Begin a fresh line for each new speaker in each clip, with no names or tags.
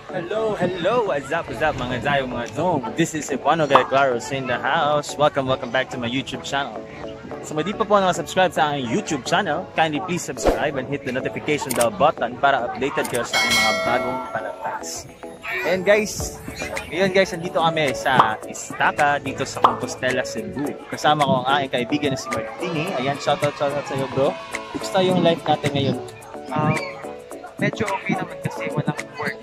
Hello, hello! What's up mga Zayo, mga Zong? This is Cebuano Guy Claros in the house. Welcome, welcome back to my YouTube channel. So, kung di pa po nakasubscribe sa aking YouTube channel, kindly please subscribe and hit the notification bell button para updated kayo sa aking mga bagong palabas. And guys, ngayon guys, nandito kami sa Istaka, dito sa Compostela, Cebu. Kasama ko ang aking kaibigan na si Martini. Ayan, shoutout, shoutout sa'yo, bro. Kumusta yung life natin ngayon?
Medyo okay naman kasi walang work.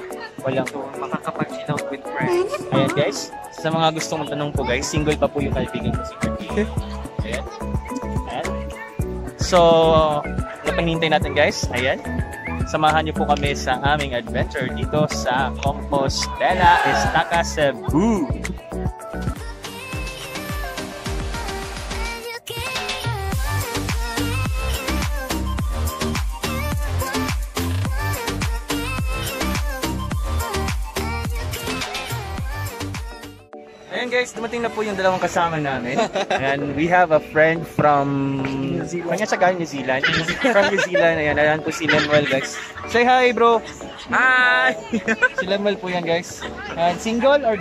Walang
So, makakapag-chill out with friends.
Ayan guys, sa mga gustong magtanong po guys, single pa po yung kaibigan ko si Martini. Ayan. Ayan. So, napanghintay natin guys. Ayan. Samahan niyo po kami sa aming adventure dito sa Compostela, Estaca, Cebu. Ayan guys, dumating na po yung dalawang kasama namin. And we have a friend from New Zealand. Kanya siya galing New Zealand. From New Zealand. Ayan, ayan po si Lemuel, guys. Say hi, bro!
Hi!
Si Lemuel po yan, guys. And single or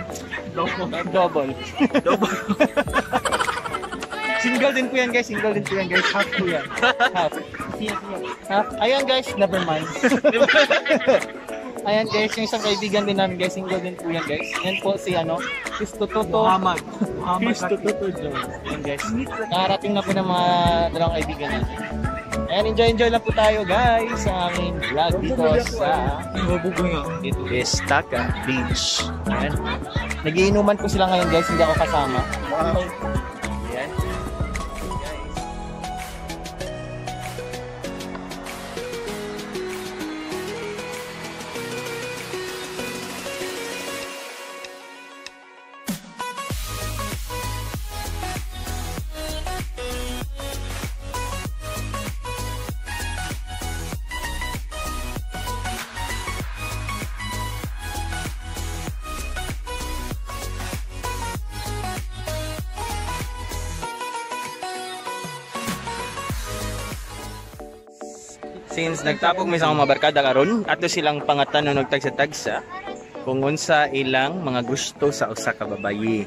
double? Double. Double. Single din po yan, guys. Single din po yan, guys. Half po yan. Half. Half. Ayan, guys. Never mind. Ayan guys, yung isang kaibigan din namin guys, single din po yan guys. Ayan po si ano, Kristo Toto.
Muhammad. Muhammad.
Kristo Toto Jones. Ayan guys, nakarating na po ng mga dalawang kaibigan natin. Ayan, enjoy enjoy lang po tayo guys sa aming vlog dito sa Estaca Beach. Ayan. Nagiinuman po sila ngayon guys, hindi ako kasama. Ayan. Since nagtapok mi sa akong mga barkada karon, ato silang pangatanon og tagsa-tagsa kung unsa ilang mga gusto sa usa ka babayi.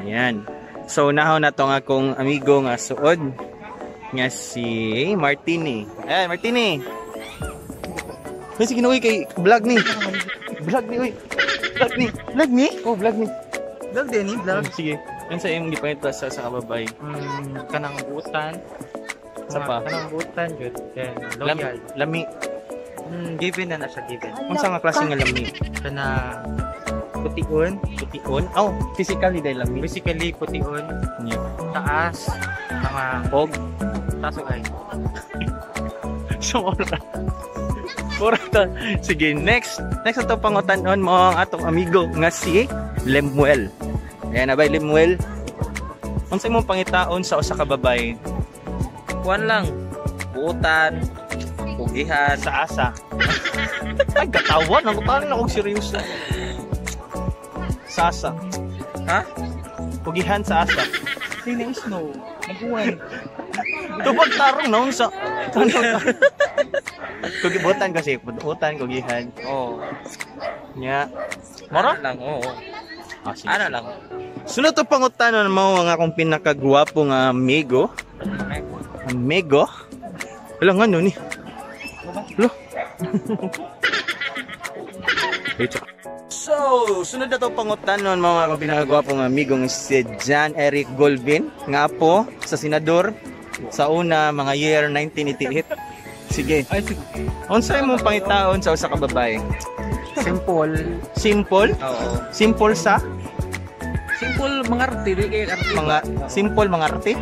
Ayan. So nahaw na to nga akong amigo nga suod nga si Martini. Ayan, Martini. Uy, sige na, uy, kay vlog ni. Vlog ni, uy. Vlog ni. Vlog ni? Oh, vlog ni.
Vlog din eh, vlog.
Sige. Unsa imong gipangita sa usa ka babayi?
Kanang butan.
Sa pa?
Kanang butan, yun. Then, loyal.
Lami.
Given na na siya, given.
Unsa nga klase nga lami?
Kanang pution.
Pution? Oh, physically dahil lami.
Basically, pution.
Yeah.
Taas. Mga
Og
taas o ay.
So, mura to. Sige, next. Next ato pangutan-on mo ang atong amigo nga si Lemuel. Ayan na ba, Lemuel? Unsa imong pangitaon sa usa ka babae?
Kuan lang. Buutan. Pugihan.
Sa asa. Ay, katawan. Ang kutaan na kong seryoso. Sa asa.
Ha?
Pugihan sa asa.
Sino snow? Nag-uwan.
Tubag tarong no sa ano? Kugibutan kasi, butan, kugihan.
Oo.
Nya. Mora?
Ano lang, oo.
Ah, sige.
Ano lang.
Sunod to pangutanon mo ang akong pinakagwapo nga amigo. Amigo? Wala nga no ni. Wala. Wait. So, sunod na to pangutanon mo ang akong pinakagwapo nga amigo nga si John Eric Golvin nga po sa senador sa una mga year 1988. Sige.
Ay, sige.
Unsa imong pangitaon sa usa ka babae?
Simple.
Simple?
Oo.
Simple sa
Simple mga arte, di kayo arte.
mga simple mga arte?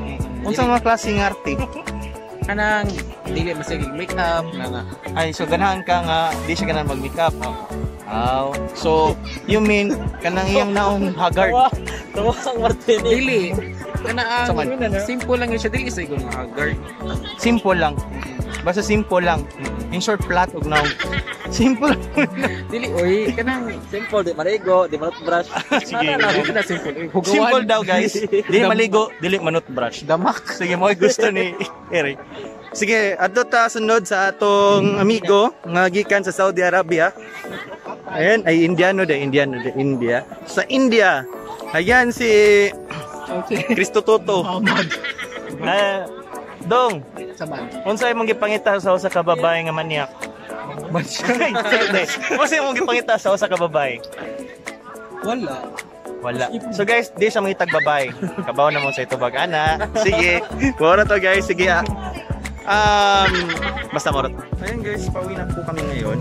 Unsa mga klase nga arte?
Kanang dili masige makeup na nga.
Ay, so ganahan ka nga di siya ganahan mag-makeup. Aw. So, you mean kanang iyang naong haggard?
Tawa ang Martini.
Dili. Kanang
Sa man.
simple lang yun siya dili sa igong haggard.
Simple lang. Basta simple lang. In short, flat og naong. Simple.
Dili oy, kanang
Simple, di maligo, di manutbrush.
Sige.
Ano na simple. Uy, hugawan.
Simple daw, guys. Dili maligo, dili manutbrush.
Damak.
Sige, mo gusto ni Eric. Sige, adto ta sunod sa atong amigo nga gikan sa Saudi Arabia. Ayan, ay Indiano de India. Sa India. Ayan si Cristo Toto. Ah, dong,
Saman.
unsa imong gipangita sa usa ka babae nga manyak? Ay, sorry. Unsa imong gipangita sa usa ka babae?
Wala.
Wala. So guys, di siya mangitag babae. Kabaw na mo sa itubag ana. Sige. Mura to, guys. Sige ah. Basta mura. Ayun guys, pauwi na po kami ngayon.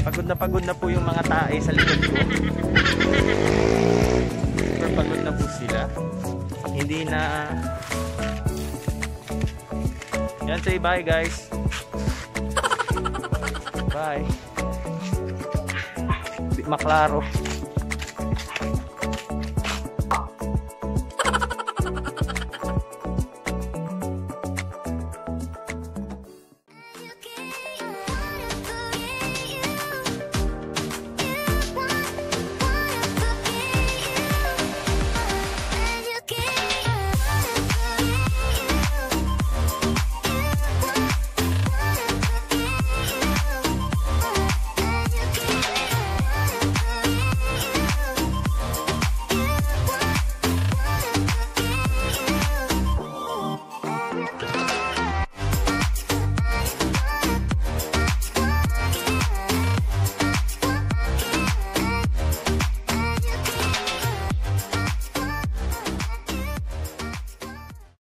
Pagod na po yung mga tae sa likod ko. Super pagod na po sila. Hindi na. Yan, say bye, guys. Bye. Di maklaro.